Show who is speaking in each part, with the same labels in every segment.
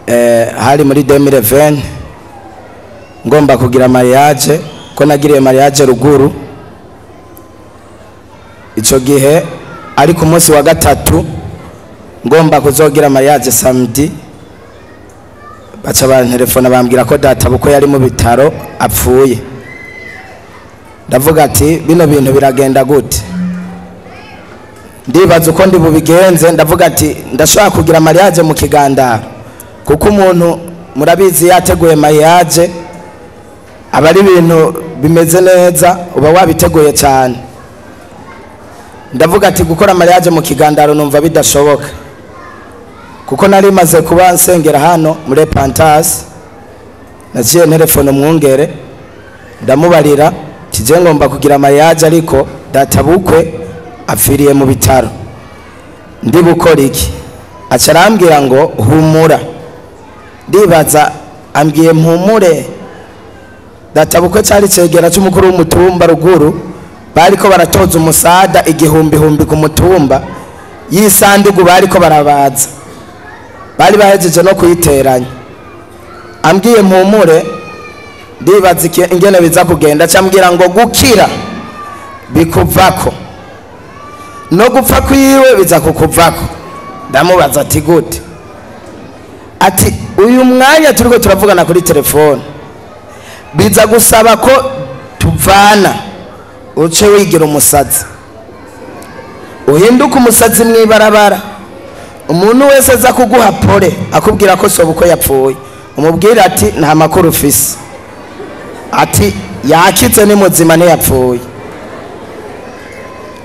Speaker 1: Hari muri 2020 ngomba kugira mariage, ko nagiriye mariage ruguru. Ico gihe ari ku munsi wa gatatu ngomba kuzogira mariage samedi, baca bantelefona bambwira ko data buko yari mu bitaro apfuye. Ndavuga ati bino bintu biragenda gute? Ndibaza uko ndi bubigenze. Ndavuga ati ndashobora kugira mariage mu kigandaro, kuko umuntu murabizi yateguye mariage aba ari ibintu bimeze neza, uba wabiteguye cyane. Ndavuga ati gukora mariage mu kigandaro numva bidashoboka, kuko nari maze kuba nsengera hano muri Pantas. Naciye telefone umwungere ndamubarira tije ngomba kugira mariage, ariko data bukwe apfiriye mu bitaro, ndi bukora iki? Aca arambwira ngo humura. Ndibaza ambwiye mpumure, data bukwe cyari cegera cy'umukuru w'umutumba ruguru, bariko baratoza umusada igihumbi ku mutumba y'isandugu, bariko barabaza, bari bahejeje no kuyiteranya. Ambwiye mpumure, ndibaza ingene biza kugenda. Acambwira ngo gukira bikuvako no gupfa kwiwe biza kukuvako. Ndamubaza ati gute? Ati uyu mwanya turiko turavugana kuri telefone biza gusaba ko tuvana, uce wigira umusazi, uhinduka umusazi mwibarabara. Umuntu wese aza kuguha pole akubwira ko sobuko yapfuye, umubwira ati nta makuru ufise, ati yakize ni muzima ntiyapfuye.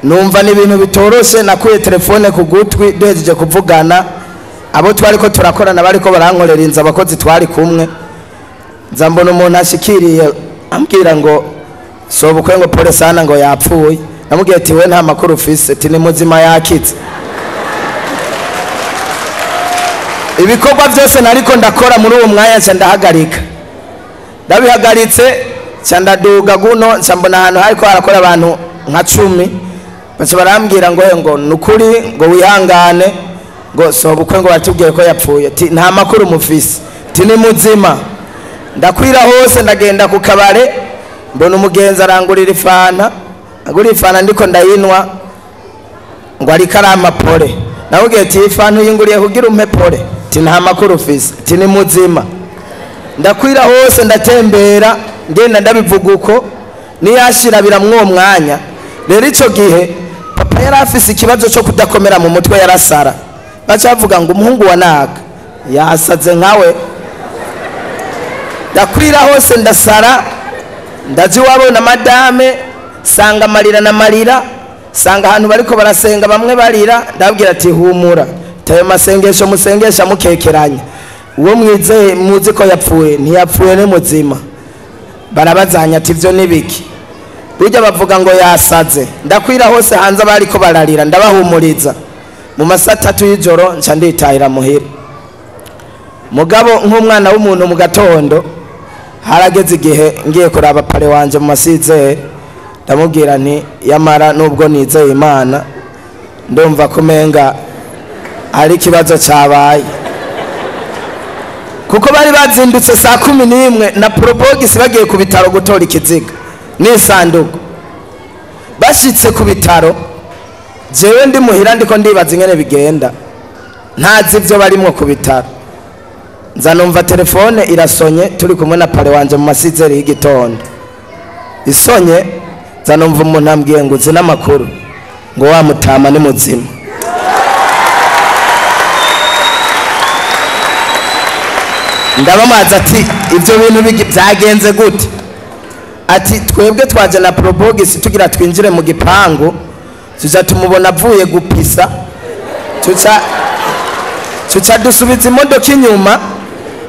Speaker 1: Numva ni ibintu bitoroshe. Nakuye telefone ku gutwi duhejeje kuvugana, abo twariko turakorana bariko barankorera inzu, abakozi twari kumwe, nza mbona umuntu ashikiriye ambwira ngo sobukwe ngo pole sana ngo yapfuye. Namubwiye ati we nta makuru ufise, ati ni muzima yakize. Ibikorwa byose nariko ndakora muri uwo mwanya nca ndahagarika. Ndabihagaritse nca ndaduga guno, nca mbona ahantu hariko harakora abantu nka 10, baca barambwira ngo ngo nukuri ngo wihangane ngo sobukwe ngo batubwiye ko yapfuye, ati nta makuru mufise, ati ni muzima. Ndakwira hose, ndagenda ku kabare mbona umugenzi arangurira ifanta, agura ifanta ndiko ndayinwa ngo ariko arampa pole. Namubwiye ati ifanta uyinguriye kugira umpe pole, ati nta makuru ufise, ati ni muzima. Ndakwira hose ndatembera ngenda ndabivuga uko niyashira biramwo mwanya. Rero ico gihe papa yari afise ikibazo cyo kudakomera mu mutwe, yarasara. Baca bavuga ngo umuhungu wa naka yasaze nkawe. Ndakwira hose ndasara, ndazi iwabo na madame, sanga amarira na marira, sanga ahantu bariko barasenga bamwe barira. Ndababwira ati humura, tayo masengesho musengesha mukekeranya, uwo mwizeye muzi ko yapfuye ntiyapfuye ni muzima. Barabazanya ati ivyo nibiki? Burya bavuga ngo yasaze. Ndakwira hose hanze bariko bararira, ndabahumuriza. Mu masaha 3 y'ijoro nca nditahira muhira. Mugabo nk'umwana w'umuntu mu gatondo harageze igihe ngiye kuraba pare wanje mu masizere, ndamubwira nti yamara nubwo nizeye Imana ndumva kumenga ari ikibazo cyabaye, kuko bari bazindutse saa 11 na probogisi bagiye ku bitaro gutora ikiziga n'isanduku. Bashitse ku bitaro jewe ndi muhira ndiko ndibaza ingene bigenda, ntazi ivyo barimwo ku bitaro. Nza numva telefone irasonye, turi kumwe na pare wanje mu masizeri y'igitondo. Isonye nza numva umuntu ambwiye ngo uzi n'amakuru ngo wa mutama ni muzima. Ndabamaza ati ivyo bintu byagenze gute? Ati twebwe twaje na probogisi tugira twinjire mu gipangu, tuza tumubona avuye gupisa, tuca dusubiza imodoka inyuma,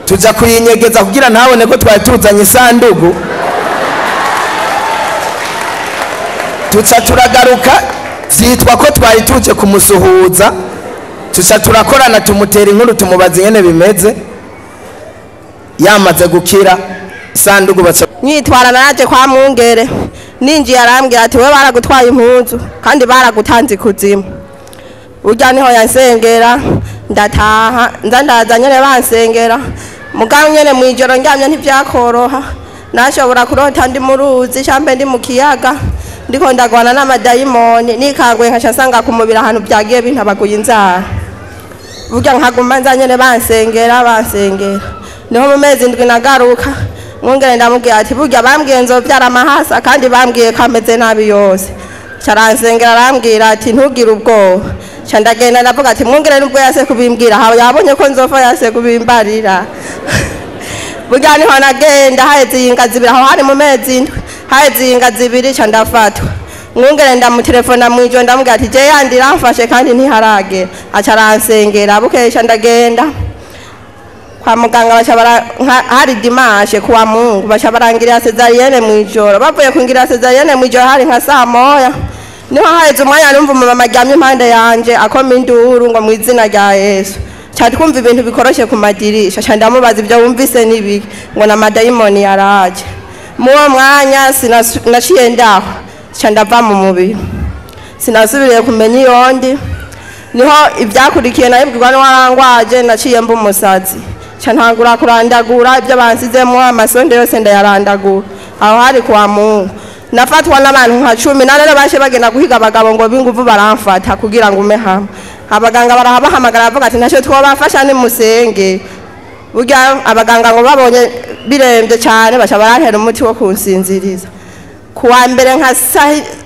Speaker 1: tuja kuyinyegeza kugira ntabone ko twari tuzanye isandugu, tuca turagaruka vyitwa ko twari tuje kumusuhuza, tuca turakorana tumutera inkuru tumubaza ingene bimeze. Yamaze gukira isandugu baca
Speaker 2: nyitwara naje kwa mwungere. Ninjiye arambwira ati we baragutwaye impuzu kandi baragutanze ikuzimu. Burya niho yansengera, ndataha nza ndaza nyene bansengera. Mugabo nyene mwijoro ndyamye ntivyakoroha, nashobora kurota ndi mu ruzi cambe ndi mu kiyaga, ndiko ndagwana n'amadayimoni, nikanguye nkaca nsanga ku mubiri ahantu vyagiye bintabaguye inzara. Burya nkaguma nza nyene bansengera bansengera. Niho mu mezi 7 nagaruka, mwungere ndamubwira ati burya bambwiye nzovyara amahasa kandi bambwiye ko ameze nabi yose. Caransengera arambwira ati ntugire ubwoba. Ca ndagenda ndavuga ati mwungere nubwo yase kubimbwira, yabonye ko nzofa yase kubimbarira. Burya niho nagenda haheze iyinga zibiri, aho hari mu mezi 7, haheze iyinga zibiri ca ndafatwa. Mwungere ndamutelefona mwijoro ndamubwira ati je yandi iramfashe kandi ntiharagera. Aca aransengera, bukeye ndagenda kwa muganga, baca hari dimanche kuwa Mungu, baca barangirira cesarienne mwijoro. Bavuye kungira cesarienne mwijoro hari nka saa 1, niho haheze umwanya numva umumama aryamye impande yanje akoma induru ngo mu izina rya Yesu. Ca twumva ibintu bikoroshe ku madirisha, ca ndamubaza ibyo wumvise n'ibiki, ngo na madayimoni yaraje. Muwo mwanya naciye ndaho, ca ndava mu mubiri, sinasubiriye kumenya iyondi. Niho ivyakurikiye nabibwirwa n'uwarangwaje, naciye mba umusazi, ca ntangura kurandagura ibyo bansizemwo, amasonde yose ndayarandagura. Aho hari kuwa Mungu nafatwa n'abantu nka 10, na rero bashe bagenda guhiga abagabo ngo b'inguvu baramfata kugira ngo ume hamwe. Abaganga barabahamagara bavuga ati ntacyo twobafasha nimusenge. Burya abaganga ngo babonye birembye cyane baca barantera umuti wo kunsinziriza. Kuwa mbere nka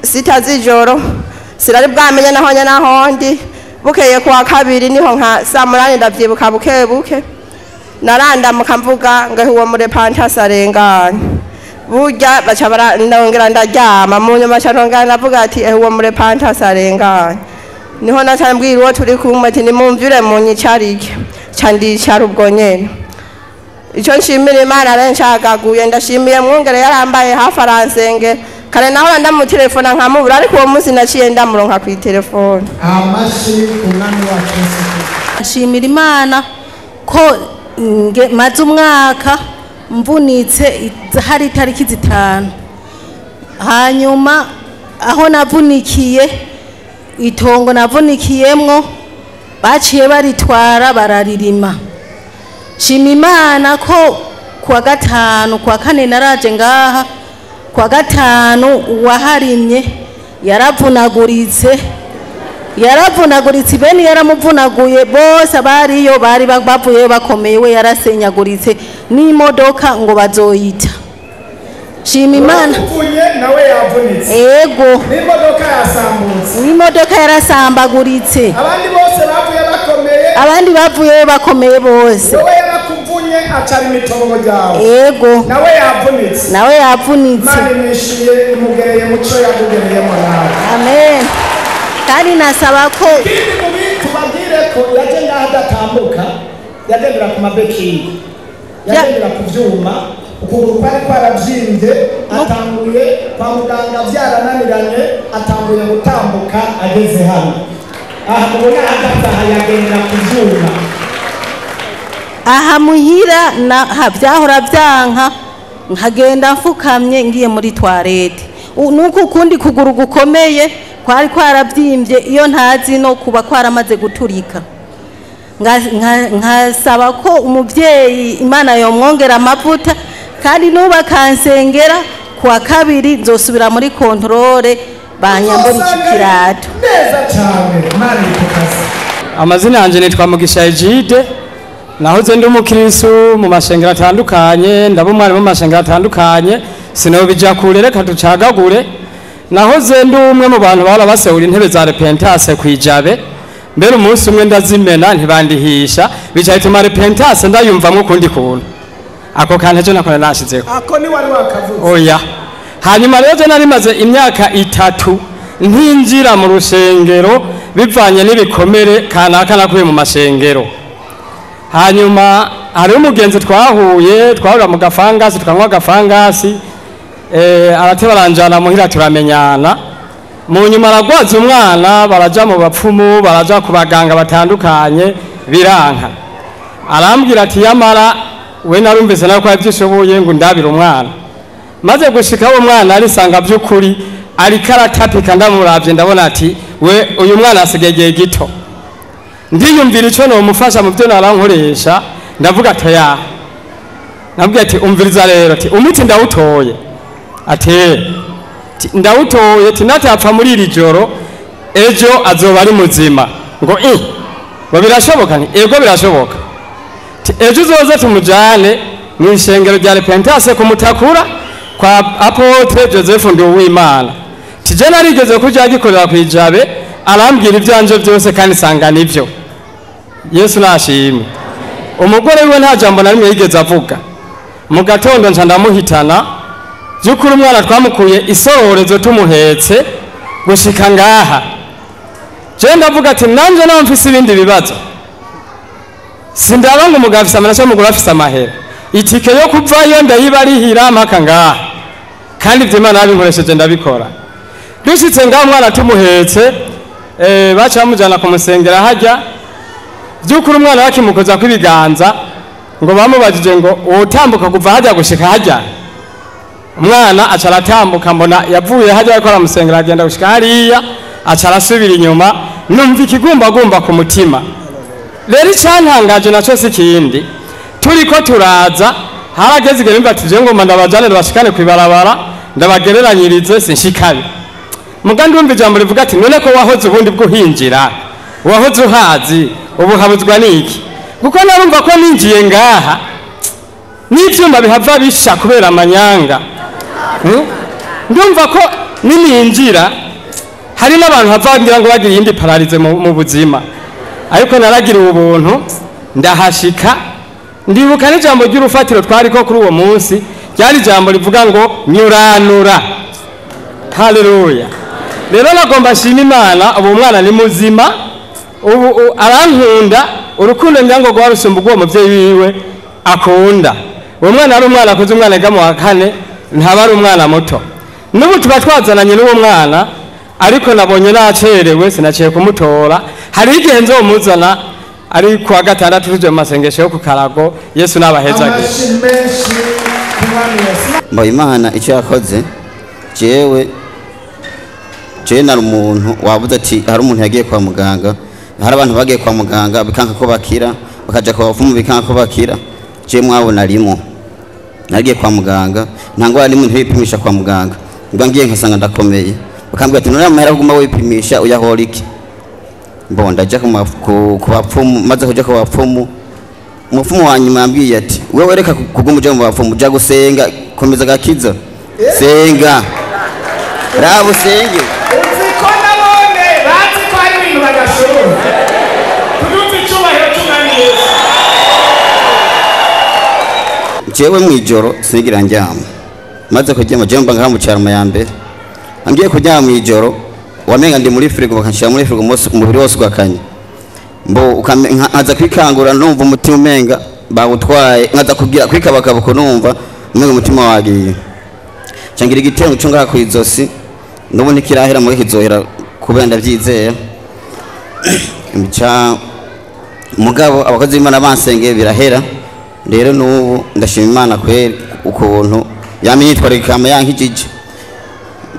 Speaker 2: 6 z'ijoro sinari bwamenye naho nyene nahondi. Bukeye kuwa kabiri niho nka saa 8 ndavyibuka buke buke, narandamuka mvuga ngo uwo murepantasi arenganye. Burya baca barandongera ndaryama, mu nyuma ca ndongera ndavuga ati uwo murepantasi arenganye. Niho naca mbwira uwo turi kumwe ati nimumvire munyicarike, ca ndicara ubwo nyene. Ico nshimira Imana rero ncagaguye, ndashimiye mwungere yarambaye hafi aransengera. Kare naho ndamutelefona nkamubura, ariko uwo munsi naciye ndamuronka kw'itelefone.
Speaker 3: Amashi umwami wacu Yesu.
Speaker 4: Nshimira Imana ko maze umwaka mvunitse, hari itariki 5. Hanyuma aho navunikiye, itongo navunikiyemwo baciye baritwara bararirima. Nshima Imana ko kuwa 5 kuwa 4 naraje ngaha, kuwa 5 uwaharimye yaravunaguritse, yaravunaguritse bene yaramuvunaguye bose abariyo bari bavuye bakomeye, we yarasenyaguritse n'imodoka ngo bazoyita. Shima Imana
Speaker 3: nawe yavunitse,
Speaker 4: ego
Speaker 3: n'imodoka yasambutse,
Speaker 4: n'imodoka yarasambaguritse.
Speaker 3: Abandi bose bavuye bakomeye,
Speaker 4: abandi bavuye bakomeye bose,
Speaker 3: wowe yarakuvunye acara imitongo ryawe,
Speaker 4: ego
Speaker 3: nawe yavunitse,
Speaker 4: nawe yavunitse.
Speaker 3: Imana imwishuye imugereye muco yakugereyemo nawe.
Speaker 4: Amen. Kandi nasaba ko
Speaker 3: tubabwire ko yaje ngaha adatambuka, yagendera ku mabeki, yagendera ku vyuma, ukuguru kwari kwaravyimbye, atanguye kwa muganga vyarananiranye, atanguye gutambuka ageze hano. Aha mubona ahagaze yagendera ku vyuma.
Speaker 4: Aha muhira na vyahora vyanka, nkagenda mfukamye ngiye muri toilette. Nuko ukundi kuguru gukomeye kwari kwaravyimbye, iyo ntazi no kuba kwaramaze guturika. Nkasaba ko umuvyeyi Imana yomwongera amavuta, kandi nuba kansengera kuwa 2 nzosubira muri controle banyambura ikirato.
Speaker 3: Neza cyane, Imana ikukaze.
Speaker 5: Amazina yanje nitwa Mugisha Egide, nahoze ndi umukristo mu mashengero atandukanye, ndaba umwarimu mu mashengero atandukanye, sinobija kure reka tucagagure. Nahoze ndi umwe mu bantu bahora basehura intebe za repentance kwijabe, mbere umunsi umwe ndazimena ntibandihisha, bica bituma repentance ndayumvamwo ukundi kuntu. Ako kantu ejo nakora nashizeko.
Speaker 3: Ako ni wari wakavuze.
Speaker 5: Oya. Hanyuma rero nari maze imyaka 3 ntinjira mu rushengero bivanye n'ibikomere kanaka nakuye mu mashengero. Hanyuma hari umugenzi twahuye, twahura mu gafangasi, tukanywa gafangasi, aratebaranjana muhira turamenyana. Mu nyuma aragwaza umwana, baraja mu bapfumu, baraja ku baganga batandukanye, biranka. Arambwira ati yamara we narumvise nawe ko yavyishoboye ngo ndabire umwana. Maze gushika uwo mwana arisanga by'ukuri ariko aratapika, ndamuravye ndabona ati we uyu mwana asigaye igihe gito. Ndiyumvira ico nomufasha mu byo narankoresha, ndavuga ati ya nabwiye ati umviriza rero, ati umuti ndawutoye, ati ndawutoye, ati natapfa muri iri joro ejo azoba ari muzima. Ngo ngo birashoboka? Nti ego birashoboka. Ejo uzoze tumujane mu ishengero rya Repentance kumutakura kwa Apotre Joseph Nduwimana. Tije narigeze kuja agikorera kwijabe, arambwira ivyanje byose kandi sanga nivyo. Yesu nashimwe. Umugore wiwe nta jambo na rimwe yigeze avuga. Mu gatondo nca ndamuhitana, by'ukuri umwana twamukuye isororezo tumuhetse gushika ngaha. Je ndavuga ati nanje naho mfise ibindi bibazo, sindaba ngo umugabo afise amaraso, umugore afise amahera, itike yo kuvayo ndayibarihira mpaka ngaha, kandi ivyo Imana yabinkoresheje ndabikora. Dushitse ngaha umwana tumuhetse, baca bamujana kumusengera hajya. By'ukuri umwana bakimukoza kw'ibiganza, ngo bamubajije ngo utambuka kuva hajya gushika hajya. Umwana aca aratambuka, mbona yavuye hajya ariko aramusengera agenda gushika hariya, aca arasubira inyuma. Numva ikigumbagumba ku mutima. Rero icyantangaje naco si ikindi, turiko turaza harageze igihe numva ati je ngomba ndabajane ndabashikane kw'ibarabara ndabagereranyirize sinshikabe. Muga ndumva ijambo rivuga ati none ko wahoze ubundi bw'uhinjira, wahoze uhazi, ubu habuzwa niki? Kuko narumva ko ninjiye ngaha n'ivyuma bihava bisha kubera amanyanga. Ndumva ko nininjira hari n'abantu havangira ngo bagira iyindi pararize mu buzima, ariko naragira ubuntu ndahashika. Ndibuka n'ijambo ry'urufatiro twariko kuri uwo munsi, ryari ijambo rivuga ngo nyuranura. Haleluya. Rero nagomba nshima Imana, ubu mwana ni muzima, ubu arankunda urukundo ngira ngo rwarusumba urwo muvyeyi wiwe akunda. Uwo mwana ari umwana akuze, umwana yiga mu wa kane, ntaba ari umwana muto. N'ubu tuba twazananye n'uwo mwana, ariko nabonye nacerewe sinaciye kumutora. Hari igihe nzomuzana ari kuwa gatandatu tuje mu masengesho yo ku Karago. Yesu nabahezage.
Speaker 6: Mbo Imana icyo yakoze, jewe nari umuntu wabuze ati hari umuntu yagiye kwa muganga, hari abantu bagiye kwa muganga bikanka ko bakira, bakaja kwa bapfumu bikanka ko bakira. Je mwabona arimo nagiye kwa muganga, nta ngwara nimwe ntibipimisha kwa muganga, ngo ngiye nkasanga ndakomeye, bakambwira ati none amahera kuguma wipimisha uyahora iki? Mbo ndaja ku bapfumu, maze kuja ku bapfumu, umupfumu wa nyuma yambwiye ati wewe reka kuguma uja mu bapfumu, uja gusenga, komeza gakiza, senga rabo senge.
Speaker 3: Uzi ko nabone bazi ko hari ibintu badashobora. Tuduze icyubahiro cy'Umwami Yesu.
Speaker 6: Jewe mwijoro sinigira ndyama, maze kuryama jewe mba ngaha mu cyarama ya mbere, ngiye kuryama mwijoro wamenga ndi muri frigo, bakanshira muri frigo umubiri wose ugakanya. Mbo nkaza kwikangura numva umutima umenga bawutwaye, nkaza kugira kwikabakaba numva umenga umutima wagiye. Cangira igitero cyo ngaha kwizosi, nubu ntikirahera muri kizohera kubera ndavyizera. Imica mugabo abakozi b'Imana bansengeye birahera. Rero nubu ndashima Imana kweri ukuntu yamenye yitwarika yankijije.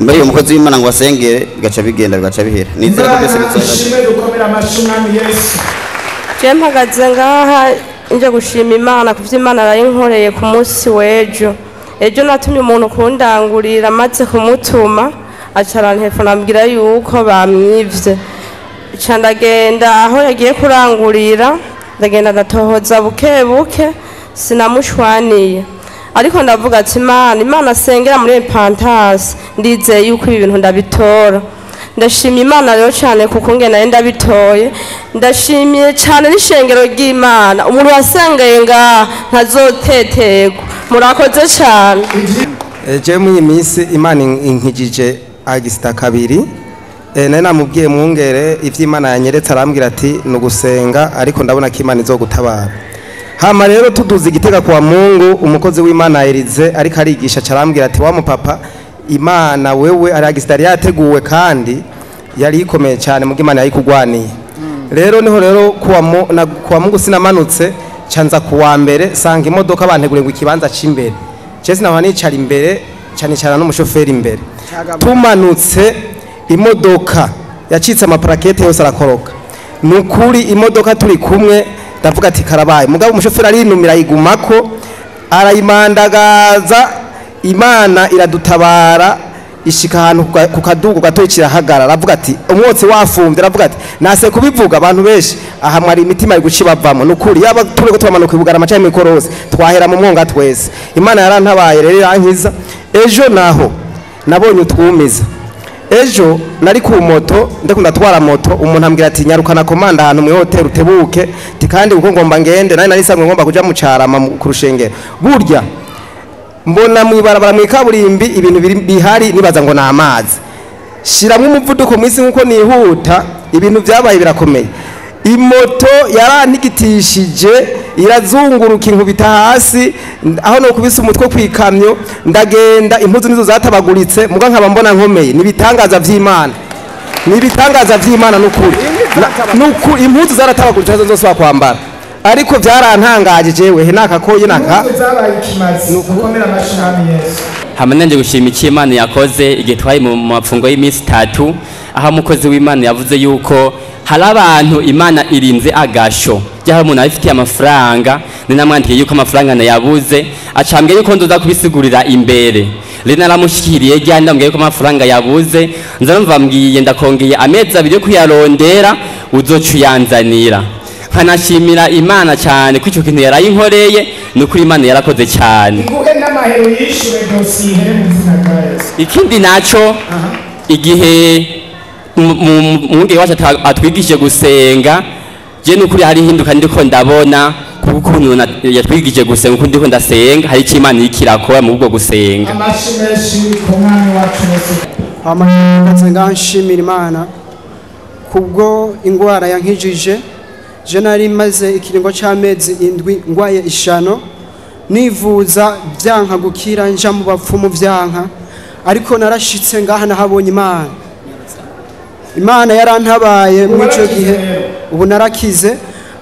Speaker 6: Mbere uyu mukozi w'Imana ngo asengere bigaca bigenda bigaca bihera. Nizera ko byose bizohera.
Speaker 3: Ishimwe dukomera amashyi Umwami Yesu.
Speaker 2: Je mpagaze ngaha nje gushima Imana kuvyo Imana yayinkoreye ku munsi w'ejo. Ejo natumye umuntu kundangurira, amaze kumutuma aca arantelefona ambwira yuko bamwivye. Ca ndagenda aho yagiye kurangurira, ndagenda ndatohoza buke buke, sinamushwaniye. Ariko ndavuga ati Imana, Imana asengera muri Repentance, ndizeye yuko ibi bintu ndabitora. Ndashimye Imana rero cyane kuko nge nayo ndabitoye. Ndashimiye cyane n'ishengero ry'Imana, umuntu wasengeye ngaha ntazotetegwa. Murakoze cyane.
Speaker 7: Je muri iyi minsi Imana inkijije agisita kabiri. Nari namubwiye mwungere ivy'Imana yanyeretse, arambwira ati nugusenga, ariko ndabona ko Imana izogutabara. Hama rero tuduze igitega kwa Mungu, umukozi w'Imana Elize ariko arigisha, carambwira ati wa mupapa, Imana wewe ari agisita yari yateguwe kandi yari ikomeye cyane, muga Imana yayikugwaniye. Rero niho rero kuwa Mungu sinamanutse, canza kuwa mbere sanga imodoka banteguriye ngo ikibanza c'imbere. Je sinahora nicara imbere, cyane cyane n'umushoferi imbere. Tumanutse imodoka yacitse amaparakete yose arakoroka. Nukuri imodoka turi kumwe ndavuga ati karabaye, mugabo umushoferi arinumira ayigumako arayimandagaza, Imana iradutabara ishika ahantu ku kadugu gato kirahagarara. Aravuga ati umwotsi wafumbye, aravuga ati nase kubivuga abantu benshi aha mwari imitima iri guca ibavamo. Nukuri yaba turiko turamanuka ibugarama canke mw'ikorose twahera mu mwonga twese. Imana yarantabaye rero irankiza. Ejo naho nabonye utwumiza. Ejo nari ku moto ndiko ndatwara moto, umuntu ambwira ati nyarukana komanda ahantu mu hotel utebuke, ti kandi uko ngomba ngende nari narisanzwe ngomba kuja mu Carama ku rushengero. Burya mbona mwibarabara mwikaburimbi ibintu bihari nibaza ngo namazi, shiramwe umuvuduko mwisi nkuko nihuta, ibintu byabaye birakomeye. Imoto yarantigitishije irazunguruka inkubita hasi, aho no kubisa umutwe kwikamyo ndagenda, impuzu nizo zatabaguritse muga nkaba mbona nkomeye. Nibitangaza vy'Imana, nibitangaza vy'Imana nukuri. Nukuri impuzu zaratabaguritse zo zose wakwambara, ariko byarantangaje jewe he nakakoye naka
Speaker 8: Hama nanje gushima icyo Imana yakoze igihe twari mu mapfungo y'iminsi 3, aho umukozi w'Imana yavuze yuko hari abantu Imana irinze agasho ryaho umuntu abifitiye amafaranga, ni namwandikiye yuko amafaranga nayabuze, acambwiye yuko ndoza kubisigurira imbere. Rero naramushikiriye rya ndambwiye yuko amafaranga yabuze, nza numva mbwiye ndakongeye amezi 2 yo kuyarondera uzoca uyanzanira. Nkanashimira Imana cyane ko icyo kintu yarayinkoreye, nukuri Imana yarakoze cyane. Ikindi naco igihe mwungere wacu atwigishije gusenga, je nukuri hari hinduka ndiko ndabona, kuko ukuntu yatwigishije gusenga uko ndiko ndasenga hari icyo Imana ikirakora mu bwo gusenga.
Speaker 9: Amasenga nshimira Imana kubwo ingwara yankijije. Je nari maze ikiringo c'amezi 7 ngwaye ishano, nivuza byanka gukira, nja mu bapfumu byanka, ariko narashitse ngaha nahabonye Imana. Imana yarantabaye muri ico gihe, ubu narakize.